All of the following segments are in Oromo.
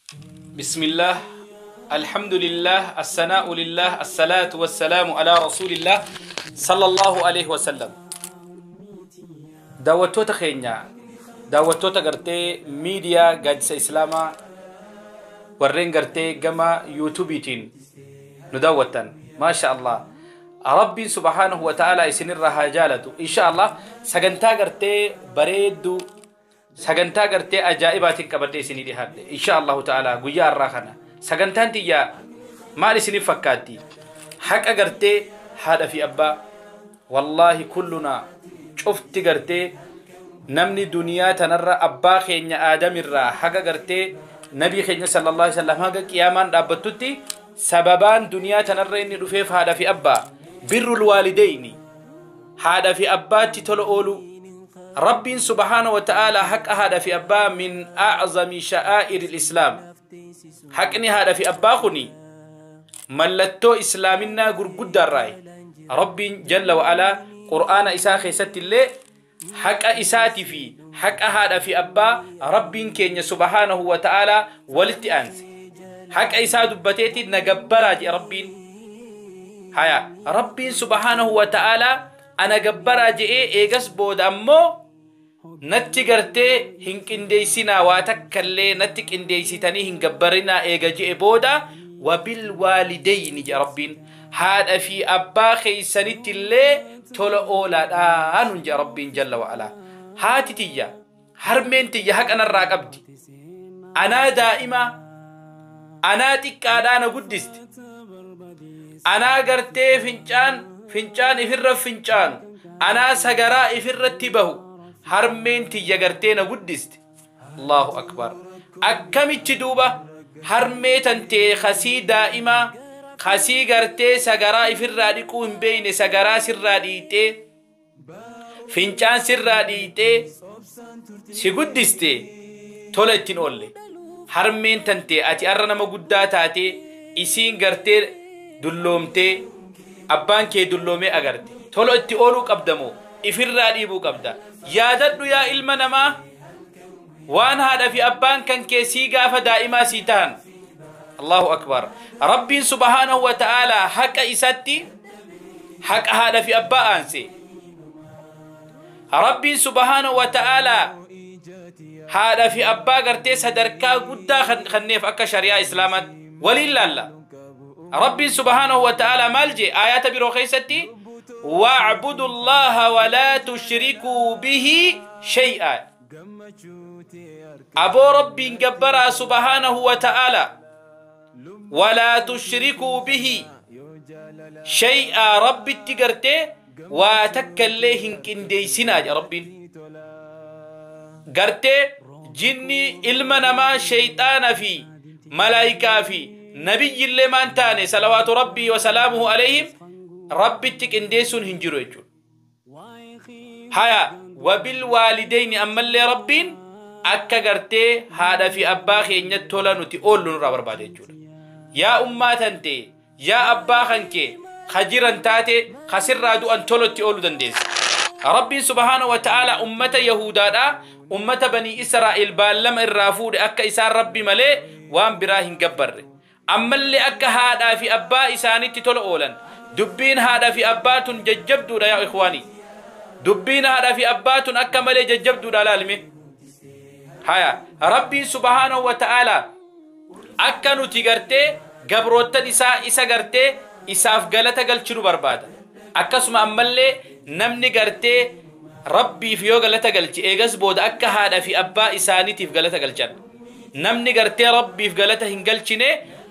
بسم الله، الحمد لله، الثناء لله، الصلاة والسلام على رسول الله صلى الله عليه وسلم. Daawwattoota keenya, daawwattoota gartee miidiyaa Gaaddisa Islaamaa, warreen gartee gama YouTubeiitiin nu daawwattan, maasha Allah, Rabbiin subhaanahu wa ta'ala isinirraa haa jaalatu. Insha Allah sagantaa gartee bareedduu, sagantaa gartee ajaa'ibaatiin qabadhee isinii dhihaadhe. Insha Allahu ta'ala guyyaa har'aa kana sagantaan tiyyaa maal isiniif fakkaatti? Haqa gartee haadha fi abbaa. Wallaahi, kullunaa, cufti gartee namni duniyaa tanarra abbaa keenya Aadamirraa haga gartee nabii keenya sallallahu alaihi wasallam, haga qiyaamaan dhaabbattutti, sababaan duniyaa tanarra inni dhufeef haadha fi abbaa. Birrul waalideyni, haadha fi abbaatti tola oolu. Rabbiin subhaana wa ta'ala haqa haadha fi abbaa min a'zami sha'aa'iril islaam. Haqni haadha fi abbaa kuni mallattoo islaaminaa gurguddaarraayi. Rabbiin jalla wa alaa Qur'aana isaa keessatti illee haqa isaatii fi haqa haadha fi abbaa Rabbiin keenya subhaanahu wa ta'ala walitti aanse. Haqa isaa dubbateeti na gabbaraa jedhe Rabbiin. Haya, Rabbiin subhaanahu wa ta'ala ana gabbaraa je'ee, eegas booda ammoo natti gartee hin qindeessinaa, waa takkallee natti qindeessitanii hin gabbarinaa eega je'e booda, wabil waalideyni jedhe Rabbiin, haadha fi abbaa keeysanitti illee tola oolaadhaa nun jedhe Rabbiin jalla wa'alaa. Haati tiyya, harmeen tiyya haqa narraa qabdi. Anaa daa'ima, anaa xiqqaadhaa na guddiste, anaa gartee fincaan fincaan ifirra fincaanu, anaa sagaraa ifirratti bahu, harmeen tiyya gartee na guddiste. Allahu akbar! Akkamitti duuba harmee tantee kasii daa'imaa, kasii gartee sagaraa ifirraa dhiquu hin beeyne, sagaraa sirraa dhiixee, fincaan sirraa dhiixee si guddiste tola ittiin oolle? Harmeen tantee ati arra nama guddaa taatee, isiin gartee dulloomtee, abbaan kee dulloomee agarte, tola itti ooluu qabdamoo ifirraa dhiibuu qabda? Yaadadhu yaa ilma namaa, waan haadha fi abbaan kan kee sii gaafa daa'imaa sii tahan. Allahu akbar! Rabbiin subhaanahu wa ta'aalaa haqa isatti haqa haadha fi abbaa aanse. Rabbiin subhaanahu wa ta'aalaa haadha fi abbaa gartee sadarkaa guddaa kanneef akka shari'aa Islaamaatti. Waliin laalla. Rabbiin subhaanahu wa ta'aalaa maal jee aayaata biroo keessatti? واعبدوا الله ولا تشركوا به شيئا. Aboo, Rabbiin gabbaraa subhaanahu wa ta'aalaa, ولا تشركوا به شيئا, Rabbitti gartee waa takka illee hin qindeeysinaa jedhe Rabbiin. Gartee jinni, ilma namaa, shayxaana fi malaayikaa fi nabiyyillee maan taane, salawaatu Rabbii wa salaamuhu alayhim, Rabbitti qindeessuun hin jiru jechuudha. Haya, wabil waalideyni, ammallee Rabbiin akka gartee haadha fi abbaa keenyatti tola nuti oollu nurraa barbaada jechuudha. Yaa ummaa tantee, yaa abbaa kan kee ka jiran taate, ka sirraa du'an tolotti ooluu dandeessa. Rabbiin subhaanahu wa ta'ala ummata Yahudaadha, ummata Banii Israa'el baallama irraa fuudhe akka isaan Rabbi malee waan biraa hin gabbarre. Ammallee akka haadhaa fi abbaa isaanitti tola oolan. Dubbiin haadhaa fi abbaa tun jajjabduudha, yaa ikhwaanii. Dubbiin haadhaa fi abbaa tun akka malee jajjabduudha, laalime. Haya, Rabbiin subhaanahu wa ta'ala akka nuti gartee gabroottan isaa isa gartee isaaf galata galchinu barbaada. Akkasuma ammallee namni gartee Rabbiif yoo galata galche, eegas booda akka haadha fi abbaa isaaniitiif galata galchan. Namni gartee Rabbiif galata hin galchine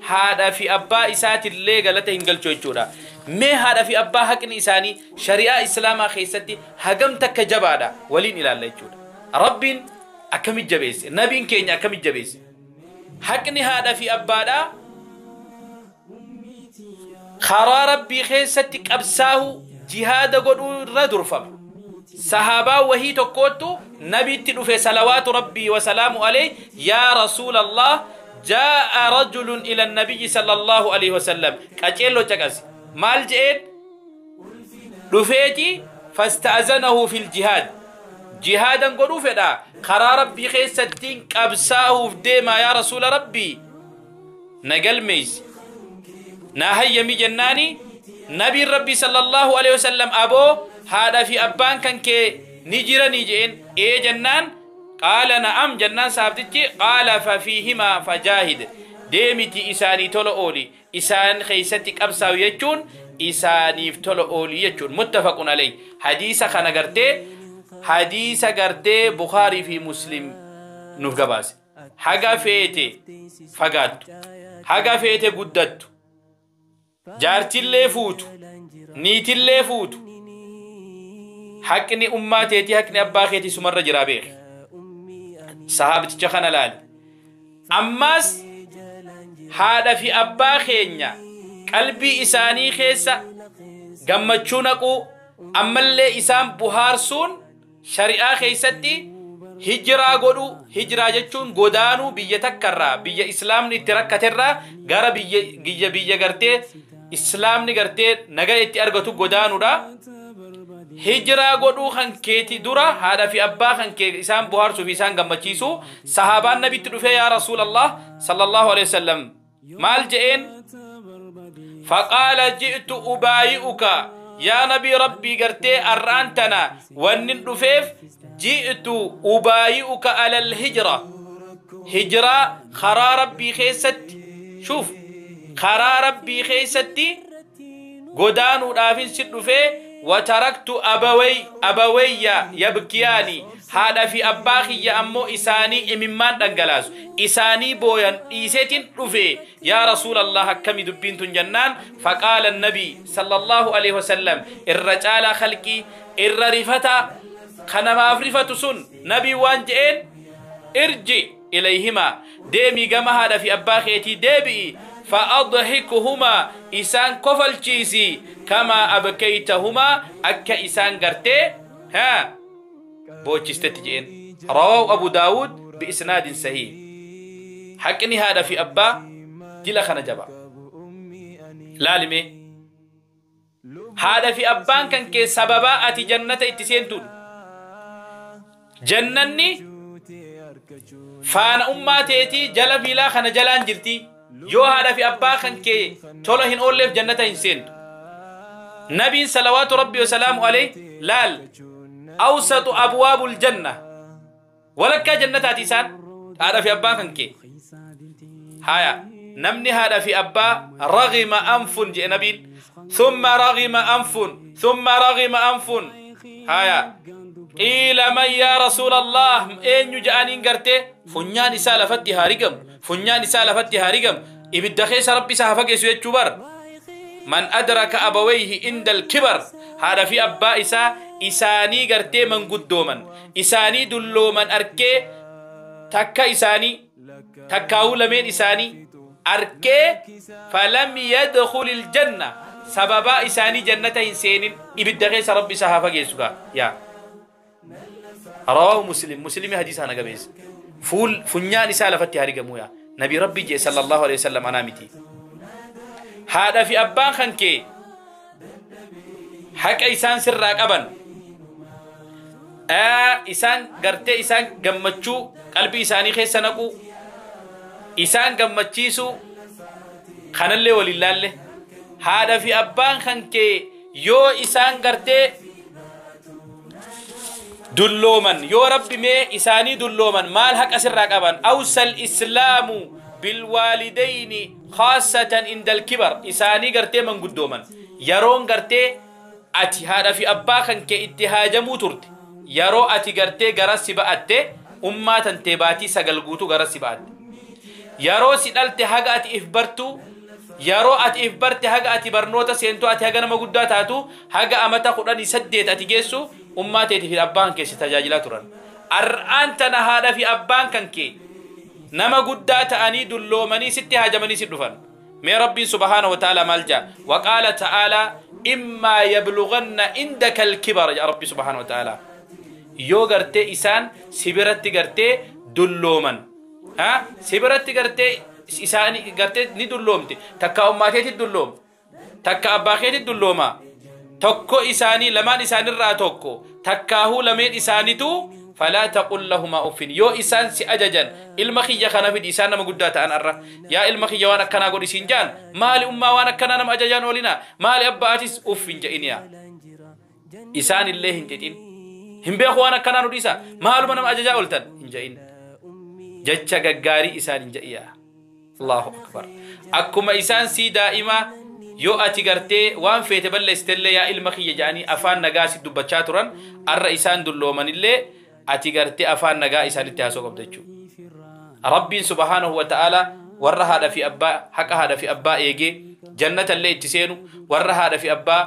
haadha fi abbaa isaatillee galata hin galchu jechuudha. Mee haadha fi abbaa haqni isaanii shari'aa Islaamaa keessatti hagam takka jabaadha waliin ilaalla jechuudha. Rabbiin akkamit jabeesse? Nabiin keenya akkamit jabeesse? Haqni haadha fi abbaadhaa karaa Rabbii keessatti qabsaahu, jihaada godhuu irra durfama. Sahaabaa wahii tokkoottu nabitti dhufe salawaatu Rabbii wasalaamu alayh, yaa rasuula Allah. جاء رجل إلى النبي صلى الله عليه وسلم. Qaceelloo caqasi. Maal je'een dhufeeti? فاستأذنه في الجهاد. Jihaadan godhuu fedha, karaa Rabbii keessattiin qabsaa'uuf deema, yaa rasuula Rabbii. نقل ميز ناهي يمي جناني نبي ربي صلى الله عليه وسلم أبو هذا في أبان كان كي نجرا نجين إيه جنان قال نعم جنان سابتتي قال ففيهما فجاهد ديمتي إساني تولو أولي إسان خيستك أبساو يجون إساني تولو أولي يجون متفق عليه حديث خانا قرتي حديث قرتي بخاري في مسلم نفقباس حقا فيتي فقاتو حقا فيتي قدتو جارتي فوتو نيتي فوتو حقني أماتي حقني أباخيتي سمر جرابيخ صحابتي چخنا لال أماس هذا في أباخينا قلبي إساني خيسا قمتشونكو أما اللي إسان بوهارسون شريعة خيستي هجرة قدو هجرة جتشون قدانو بيا تكرا بيا إسلام نتركترا غرا بيا بيا قرتي إسلام نقرتي نغا اتي أرغتو قدانو دا هجرة قدو خنكيتي درا هذا في أبا خنكي إسان بوهارسو في إسان قمتشيسو صحابان نبي تدفع يا رسول الله صلى الله عليه وسلم مال جئين فقال جئت أبايئك يا نبي ربي قرتي أرانتنا ونن دفيف جئت أبايئك على الهجرة هجرة خرا ربي خيست شوف خرا ربي خيستي قدانو دافين ست دفي وتركت أبوي يبكياني هذا في أباخي يا أمو إساني إممان دنجلاس إساني بويان إيسيتين رفي يا رسول الله كم دبين جنان فقال النبي صلى الله عليه وسلم الرجال خلقي الرفتا خنما أفرفة سن نبي وانجئين ارجع إليهما ديمي قم هذا في أباخي ديبي فأضحكهما إسان كفل جيسي كما أبكيتهما أكا إسان قرتي ها بوجستتجين رواه أبو داود بإسناد صحيح حقني هذا في أبا جلا خنا جبا لالمي هذا في أبان كان كي سببا أتي جنة اتسين تون جنني فانا أماتي جلا بلا خنا جلان جرتي يو هذا في أبا كان كي تولهن أولف جنة إنسان نبي صلوات ربي وسلامه عليه لال أوسط أبواب الجنة ولك جنة تيسان هذا في أبا كان كي هيا نمني هذا في أبا رغم أنف جاء نبي ثم رغم أنف ثم رغم أنف هيا قيل من يا رسول الله إن يجاني قرتي فنيان سالفتي هارقم فنيان سالفتي هارقم إبدا خيس ربي سهفك يسوي تشبر من أدرك أبويه عند الكبر هذا في أبا إسا إساني قرتي من قدوما إساني دلوما أركي تكا إساني تكاو لمن إساني أركي فلم يدخل الجنة سببا إساني جنة إنسان إبدا خيس ربي سهفك يسوي يا رواه مسلم مسلم حديث أنا قبيس فول فنيان سالفتي هارقمويا نبي ربي جي صلى الله عليه وسلم أنا متي هذا في أبان خنكي حق إسان سراك أبن إسان قرتي إسان قمتشو قلبي إساني خيسانكو إسان قمتشيسو خنالي ولله هذا في أبان خنكي يو إسان قرتي دلومن يو ربي مي إساني دلومن مال حق أسراك أبن أوصى الإسلام بالوالدين خاصة عند الكبر إساني قرتي من قدومن يرون قرتي أتي هذا في أباخن كاتهاج موتورت يرو أتي قرتي قرسي بأتي أمة تنتباتي سقلقوتو قرسي بأتي يرو سيدالتي حق أتي إفبرتو يرو أتي إفبرتي حق أتي برنوتا سينتو أتي حق نما قداتاتو حق أمتا قراني سديت أتي جيسو أمتي في أبان كي ستجاجلا تران أرآن تنهادا في أبان كان كي نما قدات أني دلومني ستي هاجمني سدفن مي ربي سبحانه وتعالى مالجا وقال تعالى إما يبلغن عندك الكبر يا ربي سبحانه وتعالى يو غرتي إسان سبرتي غرتي دلومن ها سبرتي غرتي إسان غرتي ني دلومتي تكا أمتي دلوم تكا أباخيتي دلوما tokko isaanii lamaan isaanirraa tokko takkaahuu lameen isaanitu Falaa taqul lahumaa uffin. Yoo isaan si ajajan, ilma kiyya kana fidi, isaan nama guddaa ta'an arra, yaa ilma kiyya waan akkanaa godhi siin jaan, maali ummaa waan akkanaa nama ajajaan oolina, maali abbaa atis, uffin je'iniya. Isaan illee hin xixin, hin beeku waan akkanaa nu dhiisa, maaluma nama ajajaa ooltan hin je'in. Jecha gaggaarii isaan hin je'iya. Allahu akbar. Akkuma isaan sii daa'imaa yoo ati gartee waan feete balleessitellee yaa ilma kiyya jedhanii afaan nagaa si dubbachaa turan, arra isaan dulloomanillee ati gartee afaan nagaa isaanitti haasoo qabda jechuudha. Rabbiin subhaanahu wa ta'ala warra haadha fi abbaa haqa haadha fi abbaa eegee jannatallee itti seenu, warra haadha fi abbaa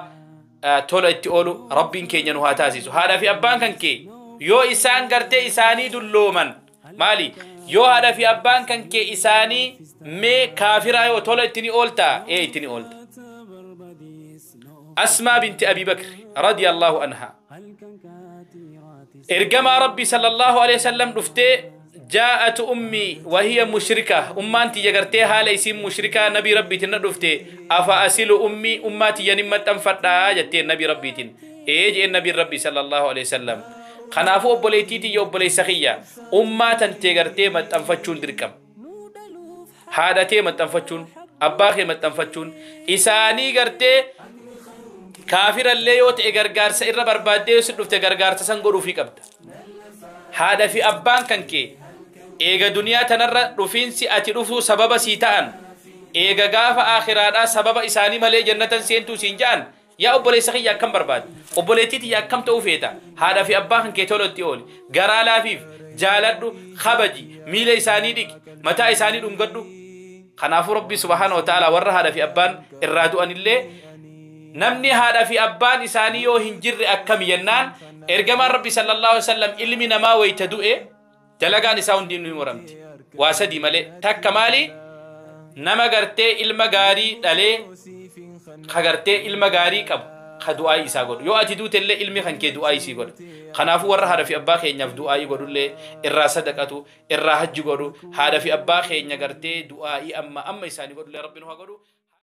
tola itti oolu Rabbiin keenya nu haa taasisu. Haadha fi abbaan kan kee yoo isaan gartee isaanii dullooman, maali yoo haadha fi abbaan kan kee isaanii mee kaafiraa yoo tola itti ni ooltaa? Ee, itti ni oolta. Asmaa binti Abi Bakr radiyallahu anha ergamaa Rabbi sallallahu alaihi wasallam dhuftee, jaa'at ummi wahiya mushrika, ummaan tiyya gartee haala isiin mushrikaa nabii Rabbiitiin na dhufte, afa asilu ummi, ummaa tiyya nin maxxanfadhaa jetteen nabii Rabbiitiin. Ee jeen nabiin Rabbi sallallahu alaihi wasallam. Kanaafuu obboleettii tiyya, obboleessa kiyya, ummaa tantee gartee maxxanfachuun dirqama. Haadhatee maxxanfachuun, abbaa kee maxxanfachuun, isaanii gartee kaafirallee yoo ta'e gargaarsa irra barbaaddee yoo si dhufte gargaarsa san godhuufii qabda. Haadha fi abbaan kan kee eega duniyaa tanarra dhufiinsi ati dhufuu sababa sii ta'an, eega gaafa aakhiraadhaa sababa isaanii malee jannatan seentuu siin ja'an, yaa obboleessa kiyya akkam barbaadda? Obboleettii tiyya akkam ta'uu feeta? Haadha fi abbaa kan kee tola itti ooli, garaa laafiif, jaaladhu, kabaji, miila isaanii dhiqi, mataa isaanii dhungadhu. Kanaafuu Rabbi subhaana wa ta'ala warra haadha fi abbaan irraa du'anillee, namni haadha fi abbaan isaanii yoo hin jirre akkami jennaan, ergamaan Rabbi sallallahu alaihi wasallam ilmi namaa wayita du'e dalagaan isaa hundi ni muramti waa sadii malee. Takka maali? Nama gartee ilma gaarii dhalee, ka gartee ilma gaarii qabu ka du'aa isaa godhu. Yoo ati duute illee ilmi kan kee du'aa isii godha. Kanaafuu warra haadha fi abbaa keenyaaf du'aa'ii godhullee, irraa sadaqatu, irraa hajji godhu, haadha fi abbaa keenya gartee du'aa'ii amma amma isaanii godhullee Rabbi nu haa godhu.